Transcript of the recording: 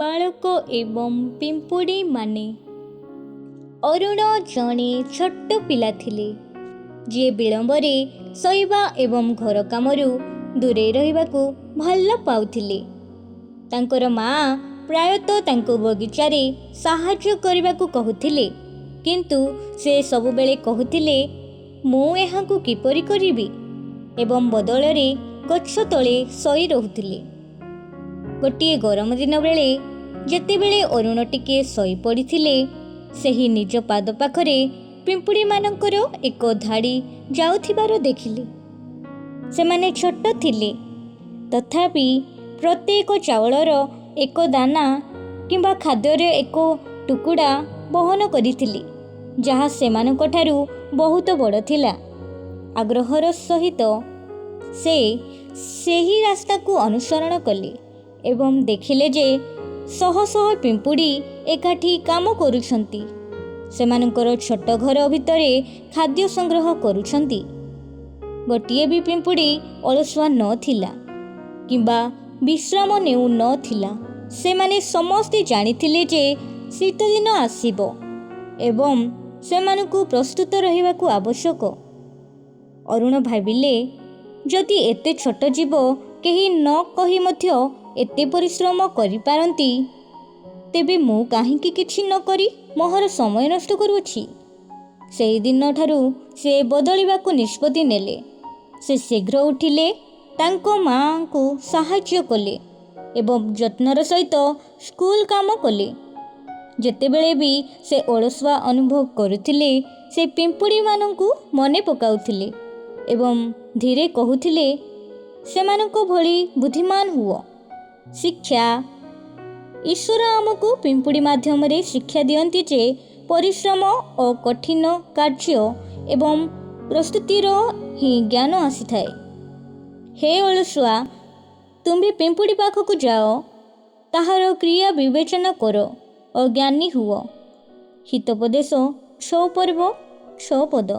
ବାଳକ ଏବଂ ପିମ୍ପୁଡ଼ିମାନେ। ଅରୁଣ ଜଣେ ଛୋଟ ପିଲା ଥିଲେ, ଯିଏ ବିଳମ୍ବରେ ଶୋଇବା ଏବଂ ଘର କାମରୁ ଦୂରେଇ ରହିବାକୁ ଭଲ ପାଉଥିଲେ। ତାଙ୍କର ମା ପ୍ରାୟତଃ ତାଙ୍କୁ ବଗିଚାରେ ସାହାଯ୍ୟ କରିବାକୁ କହୁଥିଲେ, କିନ୍ତୁ ସେ ସବୁବେଳେ କହୁଥିଲେ, "ମୁଁ ଏହାକୁ କିପରି କରିବି?" ଏବଂ ବଦଳରେ ଗଛ ତଳେ ଶୋଇ ରହୁଥିଲେ। ଗୋଟିଏ ଗରମ ଦିନ ବେଳେ ଯେତେବେଳେ ଅରୁଣ ଟିକିଏ ଶୋଇପଡ଼ିଥିଲେ, ସେହି ନିଜ ପାଦ ପାଖରେ ପିମ୍ପୁଡ଼ିମାନଙ୍କର ଏକ ଧାଡ଼ି ଯାଉଥିବାର ଦେଖିଲେ। ସେମାନେ ଛୋଟ ଥିଲେ, ତଥାପି ପ୍ରତ୍ୟେକ ଚାଉଳର ଏକ ଦାନା କିମ୍ବା ଖାଦ୍ୟର ଏକ ଟୁକୁଡ଼ା ବହନ କରିଥିଲେ, ଯାହା ସେମାନଙ୍କଠାରୁ ବହୁତ ବଡ଼ ଥିଲା। ଆଗ୍ରହର ସହିତ ସେ ସେହି ରାସ୍ତାକୁ ଅନୁସରଣ କଲେ ଏବଂ ଦେଖିଲେ ଯେ ଶହ ଶହ ପିମ୍ପୁଡ଼ି ଏକାଠି କାମ କରୁଛନ୍ତି, ସେମାନଙ୍କର ଛୋଟ ଘର ଭିତରେ ଖାଦ୍ୟ ସଂଗ୍ରହ କରୁଛନ୍ତି। ଗୋଟିଏ ବି ପିମ୍ପୁଡ଼ି ଅଳସୁଆ ନଥିଲା କିମ୍ବା ବିଶ୍ରାମ ନେଉ ନଥିଲା। ସେମାନେ ସମସ୍ତେ ଜାଣିଥିଲେ ଯେ ଶୀତଦିନ ଆସିବ ଏବଂ ସେମାନଙ୍କୁ ପ୍ରସ୍ତୁତ ରହିବାକୁ ଆବଶ୍ୟକ। ଅରୁଣ ଭାବିଲେ, ଯଦି ଏତେ ଛୋଟ ଜୀବ କେହି ନ କହି ମଧ୍ୟ ଏତେ ପରିଶ୍ରମ କରିପାରନ୍ତି, ତେବେ ମୁଁ କାହିଁକି କିଛି ନ କରି ମୋହର ସମୟ ନଷ୍ଟ କରୁଅଛି? ସେହିଦିନଠାରୁ ସେ ବଦଳିବାକୁ ନିଷ୍ପତ୍ତି ନେଲେ। ସେ ଶୀଘ୍ର ଉଠିଲେ, ତାଙ୍କ ମାଆଙ୍କୁ ସାହାଯ୍ୟ କଲେ ଏବଂ ଯତ୍ନର ସହିତ ସ୍କୁଲ କାମ କଲେ। ଯେତେବେଳେ ବି ସେ ଅଳସୁଆ ଅନୁଭବ କରୁଥିଲେ, ସେ ପିମ୍ପୁଡ଼ିମାନଙ୍କୁ ମନେ ପକାଉଥିଲେ ଏବଂ ଧୀରେ କହୁଥିଲେ, "ସେମାନଙ୍କ ଭଳି ବୁଦ୍ଧିମାନ ହୁଅ।" ଶିକ୍ଷା: ଈଶ୍ୱର ଆମକୁ ପିମ୍ପୁଡ଼ି ମାଧ୍ୟମରେ ଶିକ୍ଷା ଦିଅନ୍ତି ଯେ ପରିଶ୍ରମ ଓ କଠିନ କାର୍ଯ୍ୟ ଏବଂ ପ୍ରସ୍ତୁତିରୁ ହିଁ ଜ୍ଞାନ ଆସିଥାଏ। ହେ ଅଳସୁଆ, ତୁମ୍ଭେ ପିମ୍ପୁଡ଼ି ପାଖକୁ ଯାଅ, ତାହାର କ୍ରିୟା ବିବେଚନା କର ଓ ଜ୍ଞାନୀ ହୁଅ। ହିତୋପଦେଶ 6 ପର୍ବ 6 ପଦ।